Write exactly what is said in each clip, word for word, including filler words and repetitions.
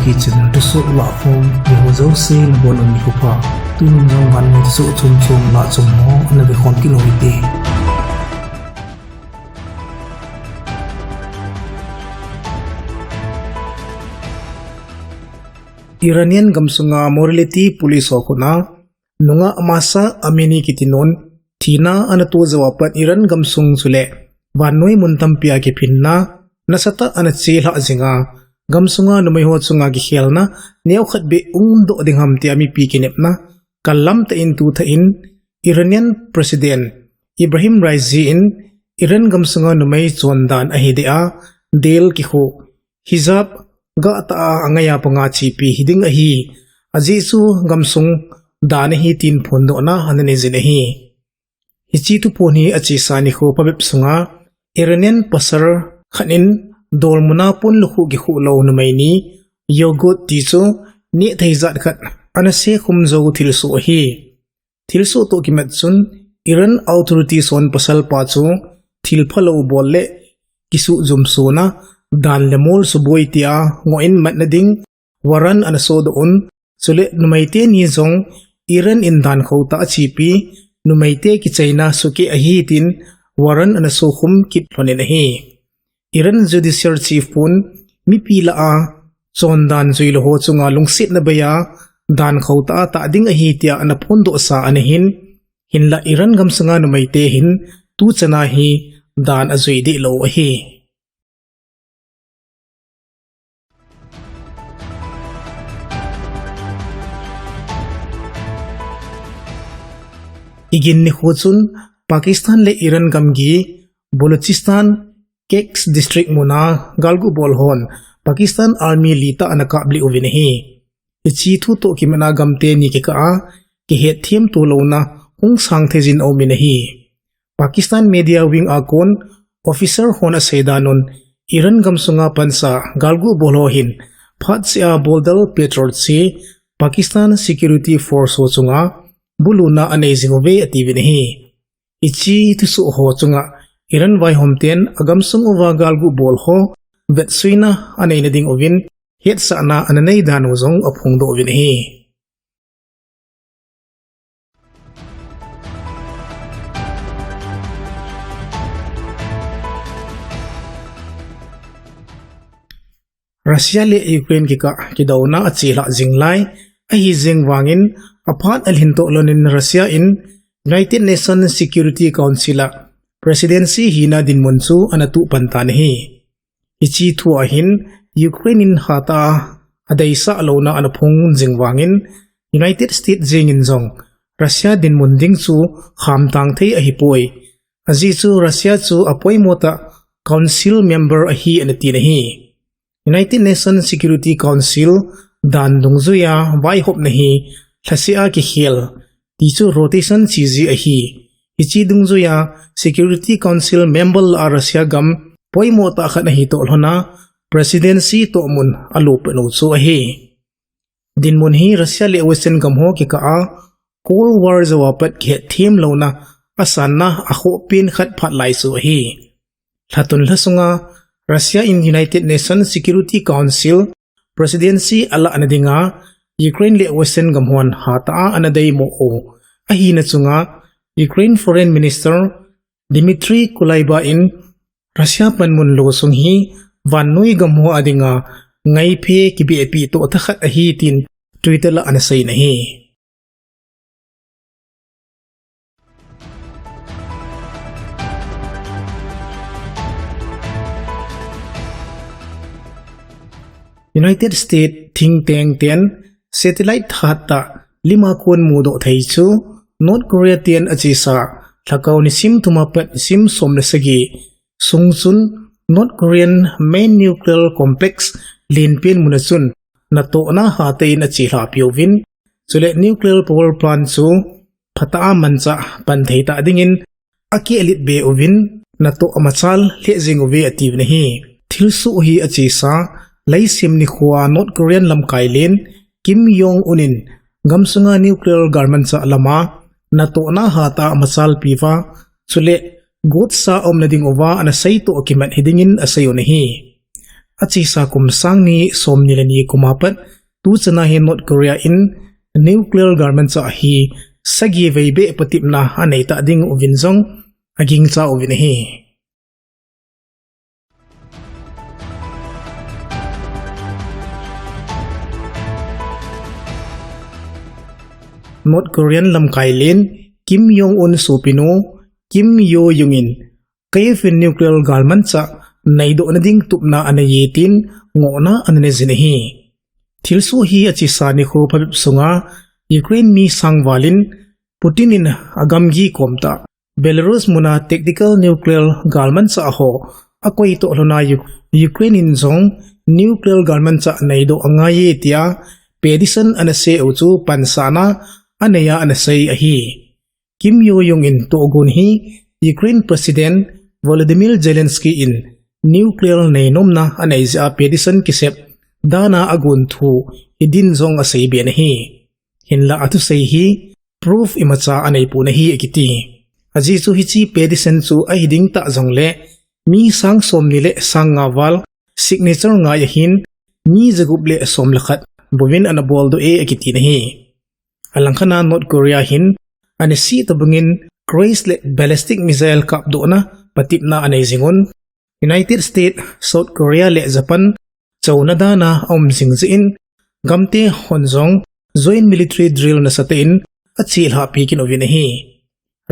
Channel thusoh lahkhom, eiho jouse nabonun nikho pha. Tuni jong vannoi thusoh chomchom lahchom ho ana vekhom kit u hite. Iranian gamsunga morality police ho khutna nungah Mahsa Amini kiti nun thina ana to jou a pat Iran gamsung chule vannoi mun tampia kiphinna nasatah a ana chelhah jinga, gamsunga numei ho chunga kikhelna neokhat beh umdoh ding ham tia mipi kinepna kallam tah in tu thah in, Iranian President Ebrahim Raisi in Iran gamsunga numei chondan ahi deh a, del kikhuh, hijab, gah tah a angai a panga chepi hiding ahi, ajeh chu gamsung dan ahi tin phondohna ana nei jin ahi. Hiche thuphon hi achesa nikho phabep sunga Iranian pasal khat in dolmuna pon lukhuh kikhuh lou numei ni yogurt ti chu neh thei jat khat ana sekhum jou thilsoh ahi. Thilsoh toh kimat chun Iran authorities hon pasalpa chu thilphalou bol le kisuhjum sona dan le mol suboi tia ngoh in matna ding warrant ana sodoh un, chule numei teni jong Iran in dan khotah a chepi numeite kichaina sukeh ahi tin warrant ana sokhum kit lhonin ahi. Iran Judicial Chief pun mipi lah a chondan jui lou ho chunga lungsetna bei a dan khotah a tah ding ahi tia ana phondohsa ana hin, hinlah Iran gamsunga numeite hin tuchana hi dan ajui deh lou ahi. Igin nikho chun Pakistan le Iran gamgi Balochistan Kek District muna galguh bol hon Pakistan Army li tah ana kaplih uvin ahi. Hiche thu toh kimatna gamteni kikah a kihetthem to louna hung sang thei jin aumin ahi. Pakistan media wing a kon officer hon asei dan un Iran gamsunga pansa galguh bol ho hin phatsea bordal patrol che Pakistan Security Force ho chunga buluna anei jing uve atiuvin ahi. Hiche thusoh ho chunga Iran vaihomten agamsung uva galguh bol ho vetsuina aneina ding uvin hetsahna ana nei dan u jong aphongdoh uvin ahi. Russia le Ukraine kikah kidouna achelhah jing lai ahi jeng vangin aphat alhin toh lonin Russia in United Nations Security Council a presidency hina dinmun chu ana tuh pan tan ahi. Hiche thu a hin Ukraine in hatah a adeisah louna ana phong jing vangin United States jengin jong Russia dinmun ding chu khamtang thei ahipoi. Ajeh chu Russia chu apoimo tah Council member ahi ana tin ahi. United Nations Security Council dan dungjuia vaihopna hi lhaseh a kikhel ti chu rotation chiji ahi. Hiche dungjuia Security Council member lah a Russia gam poimo tah khat ahi toh lhona presidency tohmun alo peh u chu ahi. Dinmun hi Russia le Western gam ho kikah a Cold War jou a pat kihetthem louna asanna akhohpen khat phat lai chu ahi. Lhatun lha sunga Russia in United Nations Security Council presidency alahna dinga Ukraine le Western gam hon hatah a ana deimo u ahina chunga Ukraine Foreign Minister Dmytro Kuleba in Russia panmun losung hi vannoi gam ho a dinga ngaiphe kibehpi toh thakhat ahi tin Twitter lah a ana seiyin ahi. United States think tank ten satellite thahat tah lima kon mudoh thei chu North Korea ten achesa lhakao nisim thum a pat nisim som le sagi sung chun North Korean main nuclear complex lenpen muna chun natohna hatah in achelhah peuvin, chule nuclear power plant chu phatah a manchah pan thei tah dingin akehlet be uvin, natoh amachal lheh jeng uve atiuvin ahi. Thilsoh hi achesa, leiset nikhoa North Korean lamkai len Kim Jong Un in gamsunga nuclear galmanchah lama natohna hatah a amachalpi uva, chule gotsa umna ding uva ana seitoh kimat hidingin aseiyun ahi. achesa kum sang ni som ni le ni kum a pat, tuchan a hi North Korea in nuclear galmanchah hi sagi vei beh patepna anei ta ding uvin jong agingcha uvin ahi. North Korean lamkai len Kim Jong Un sopinu Kim Yo Jong in Kyiv in nuclear galmanchah neidoh na ding tupna anei e tin ngohna ana nei jin ahi. Thilsoh hi achesa nikho phabep sunga Ukraine mi sang val in Putin in agamgi kom tah Belarus muna tactical nuclear galmanchah ho akoi toh lhona U-, Ukraine in jong nuclear galmanchah neidoh angai e tia Pedersen ana sei u chu pansahna anei a ana sei ahi. Kim Yo Jong in tohgon hi Ukraine President Volodymyr Zelensky in nuclear neinomna anei jeh a Pedersen kisep dan a agon thu hidin jong asei be ahi. Hinlah athusei hi proof imacha anei pon ahi akiti. Ajeh chu hiche Pedersen chu ahi ding tah jongle mi sang som ni le sang nga val signature ngai ahin mi jagup le som le khat bouvin ana boldoh e akiti ahi. Alangkhat a North Korea hin ana sei tabang in cruise le ballistic missile kapdohna patepna anei jing un. United States, South Korea le Japan chouna dan a aum jing jeh in gamte hon jong joint military drill nasatah in achelhah pi kit uvin ahi.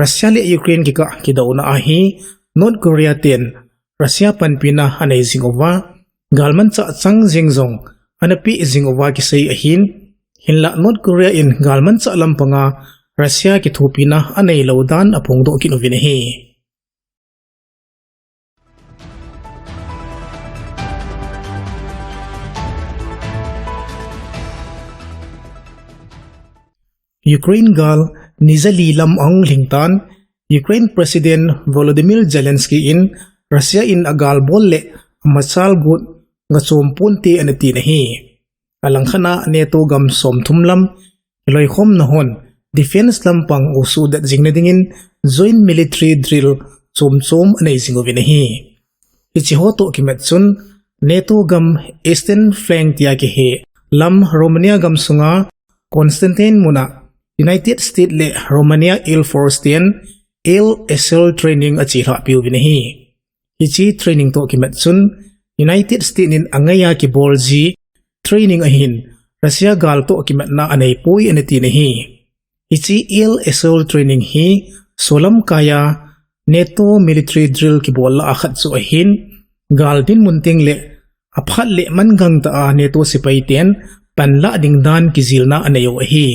Russia le Ukraine kikah kidouna a hi North Korea ten Russia panpina anei jing uva, galmanchah chang jeng jong ana pe jing uva kisei ahin, hinlah North Korea in galmanchah lampanga Russia kithopina anei lou dan aphongdoh kit uvin ahi. Ukraine gal ni jali lam ahung lhing tan, Ukraine President Volodymyr Zelensky in Russia in agal bol le amachal got ngachom ponte ana tin ahi. Alangkhat a NATO gam somthum lam kiloikhomna hon defense lampang u suhdet jing nadingin joint military drill chomchom anei jing uvin ahi. Hiche ho toh kimat chun NATO gam Eastern Flank tia kihe lam Romania gam sunga Constantine muna United States le Romania Air Force ten Air Assault Training achelhah piuvin ahi. Hiche training toh kimat chun United States in angaiya kibol ji training ahin Russia gal toh kimatna anei poi ana tin ahi. Hiche Air Assault Training hi solam kaiya NATO military drill kibol lah a khat chu ahin, gal dinmun teng le aphat le mangang tah a NATO sepai ten panlah ding dan kijilna anei u ahi.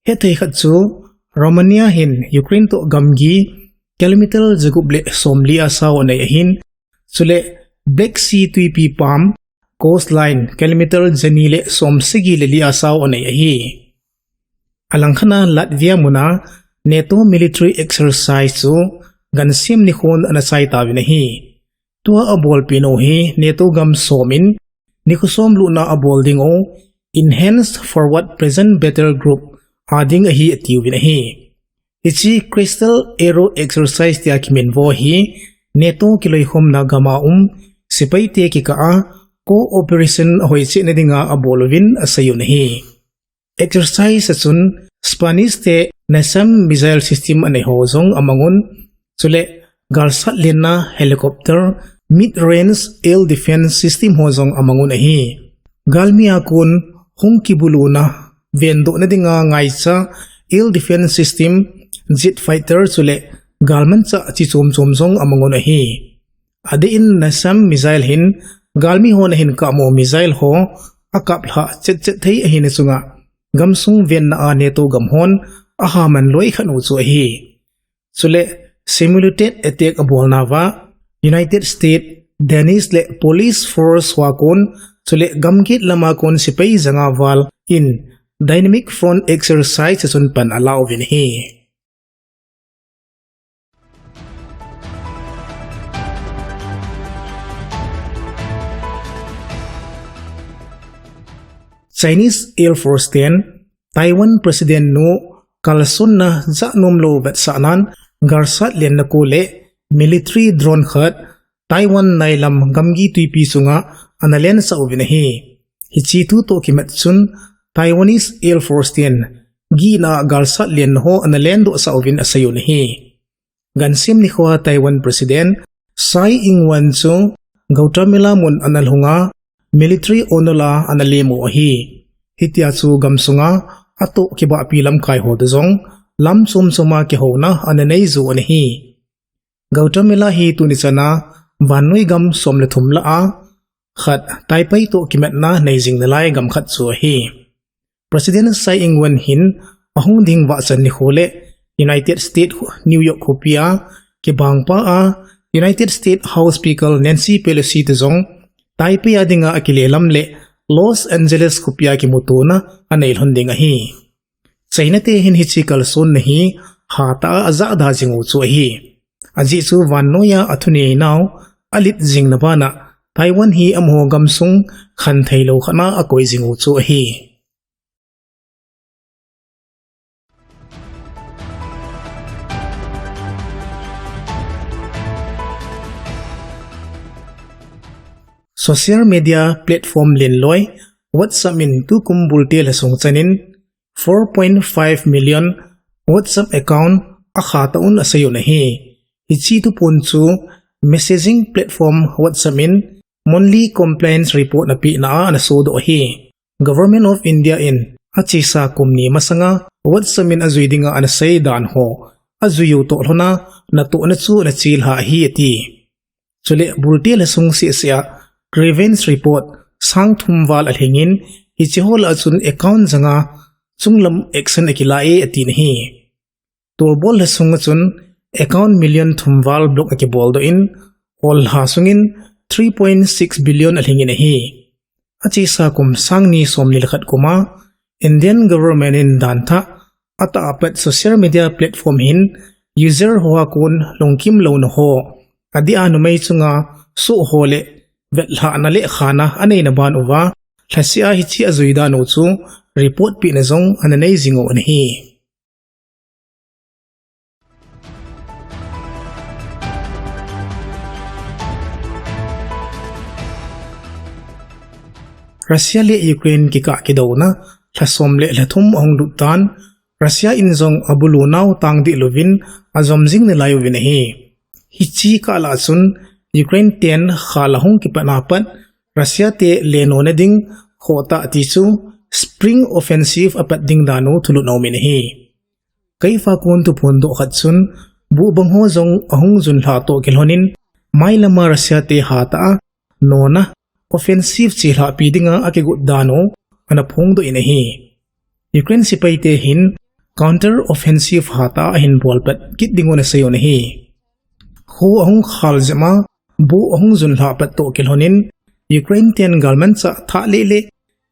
Hethei khat chu Romania hin Ukraine toh gamgi kilometer jagup le somli a sao anei ahin, chule Black Sea twipi pam coastline kilometer jani le somsagi le li a sao anei ahi. Alangkhat a Latvia muna NATO military exercise chu gansim nikhon ana chai tauvin ahi. Tua abolpinu hi NATO gam som in nikho som lutna abol ding u Enhanced Forward Presence Battle Group a ding ahi atiuvin ahi. Hiche Crystal Arrow Exercise tia kiminvo hi NATO kiloikhomna gam a um sepaite kikah a cooperation ahoicheh nadinga abol uvin asei u ahi. Exercise a chun Spanish te NASAMS missile system anei ho jong amang un, chule galsat lenna helicopter mid-range air defense system ho jong amang un ahi. Galmi a kon hung kibuluna vendoh nadinga ngaicha air defense system, jet fighter chule galmanchah chi chom chom jong amang un ahi. Adeh in NASAMS missile hin galmi hon ahin kamo missile ho akaplhah chet chet thei ahina chunga gamsung venna a NATO gam hon ahaman loi khat u chu ahi. Chule simulated attack abolnauva United States, Danish le Polish force ho a kon, chule gamgiet lama kon sepai janga val in Dynamic Front Exercise a chun pan alauvin ahi. Chinese Air Force ten Taiwan President nu kalsonna jahnom lou vetsahnan galsat lenna ko le military drone khat Taiwan nailam gamgi twipi sunga ana lensah uvin ahi. Hiche thu toh kimat chun Taiwanese Air Force ten gihna a galsat lenna ho ana lendohsah uvin asei un ahi. Gansim nikhoa Taiwan President Tsai Ing-wen chu Guatemala mun ana lhunga military honour la ana lemu ahi. Hitia chu gamsunga atoh kibahpi lamkai ho toh jong lam chom choma kihouna ana neiyu ana hi. Guatemala hi tuni chana vannoi gam som le thum lah a khat Taipei toh kimatna nei jing nalai gam khat chu ahi. President Tsai Ing-wen hin ahung ding vahchan nikho le United States New York khopia kibangpa a United States House Speaker Nancy Pelosi toh jong Taipei a dinga akile lam le Los Angeles khopia kimutona anei lhon ding ahi. China te hin hiche kalsonna hi hatah a ajahda jing u chu ahi. Ajeh chu vannoiya athuneina u alet jing na bana Taiwan hi amaho gamsung khanthei lou khat na akoi jing u chu ahi. Social media platform lenloi WhatsApp in tukum bulte lhasung chanin four point five million WhatsApp account akha tauvin asei un ahi. Hiche tuphon chu messaging platform WhatsApp in monthly complaints report anapeh na a anasodoh ahi. Government of India in achesa kum ni masanga WhatsApp in ajui dinga anasei dan ho ajui u toh lhona natohna chu anachelha ahi ati. Chule bulte lhasung sehseh a grievance report sang thum val alhingin hiche ho lah a chun account janga chunglam action akila e atin ahi. Tolbol lhasung a chun account million thum val block akiboldoh in, hollha sungin three point six billion alhingin ahi. Achesa kum sang ni som ni le khat kuma Indian government in dan thah atah apat social media platform hin user hoa kon lungkim louna ho, adeh a numei chunga soh ho le vetlhahna le khana aneina ban uva lhaseh a hiche ajui dan u chu report pehna jong ananei jing u ahi. Russia le Ukraine kikah kidouna lha som le lha thum ahung lut tan, Russia in jong abulu nau tang deh louvin ajom jing nalai uvin ahi. Hiche kah lah a chun Ukraine ten khal ahung kipat na pat Russia te lenouna ding khohtah ti chu Spring Offensive apat ding dan u thulut aumin ahi. Keifa kon thuphon doh khat chun buhbang ho jong ahung junlha toh kilhonin mailama Russia te hatah a nona offensive chelhahpi dinga akigot dan u anaphongdoh in ahi. Ukraine sepaite hin counter offensive hatah a ahin bolpat kit ding u anasei un ahi. Kho ahung khal jep a buh ahung junlhah pat toh kilhonin Ukraine ten galmanchah thah lele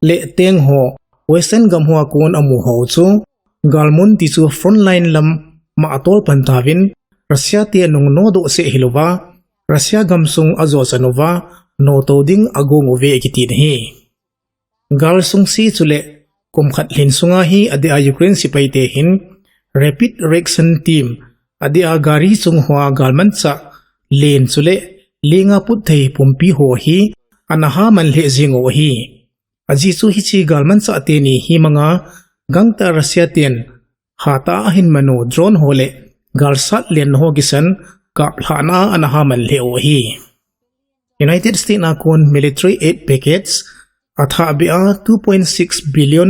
le tank ho Western gam hoa kon amu ho chu galmun ti chu frontline lam ma atol pan tauvin Russia te anung nodoh seh hilouva Russia gamsung ajochan uva notou ding agong uve akiti ahi. Gal sungse chule kum khat lhin sunga hi adeh a Ukraine sepaite hin Rapid Reaction Team adeh a gari chung hoa galmanchah len chule lenga putthei pumpi ho hi ana haman lheh jing u ahi. Ajeh chu hiche galmanchah teni hi manga gangtah Russia ten hatah a ahin man u drone ho le galsat lenna ho kisan kaplhahna a ana haman lheh u ahi. United States a kon military aid package athah beh a two point six billion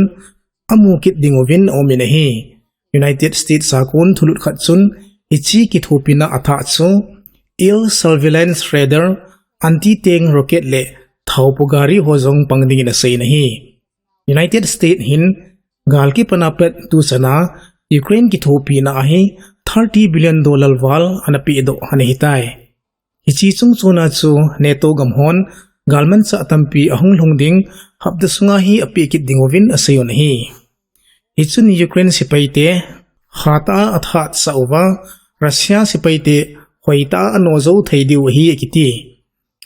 amu kit ding uvin aumin ahi. United States a kon thulut khat chun hiche kithopina athah chu air surveillance radar, anti-tank rocket le thaopu gari ho jong pang dingin aseiyin ahi. United States hin gal kipan a pat tuchana Ukraine kithopina a hi thirty billion dollar val ana pehdoh ana hitai. Hiche chungchona chu NATO gam hon galmanchah tampi ahung lhung ding hapta sunga hi apeh kit ding uvin aseiyun ahi. Hichun Ukraine sepaite hatah a athatsah uva Russia sepaite hoitah a ano jou thei diu ahi akiti.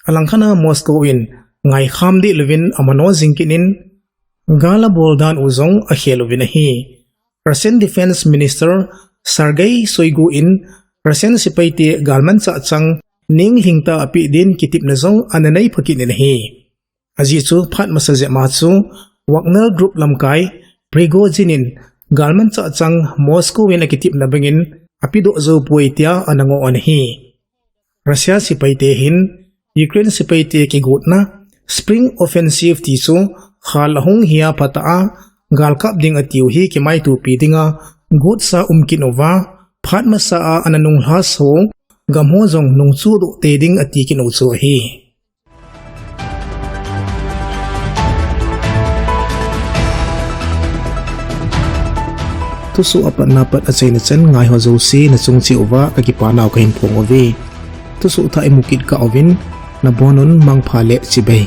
Alangkhat a Moscow in ngaikham deh louvin amano jing kit in gal abol dan u jong akhel uvin ahi. Russian Defense Minister Sergei Shoigu in Russian sepaite galmanchah chang ninglhingtah a apeh din kitepna jong ana neipha kit in ahi. Ajeh chu phat masa jep ma chu Wagner Group lamkai Prigozhin in galmanchah chang Moscow in akitepna bangin apedoh jou poi tia ana ngoh ana hi. Russia sepaite hin Ukraine sepaite kigotna Spring Offensive ti chu khal ahung hia phatah a galkap ding atiu hi kimaitopi dinga gotsa um kit uva, phat masa a ana nunglhas ho gam ho jong nungchudoh tei ding ati kit u chu ahi. Thusoh apatna pat achaina chan ngaiho jouse nachung cheh uva kakipanau kahin phong uve. Thusoh thah imu kit kah uvin, nabonun mangpha le chibai.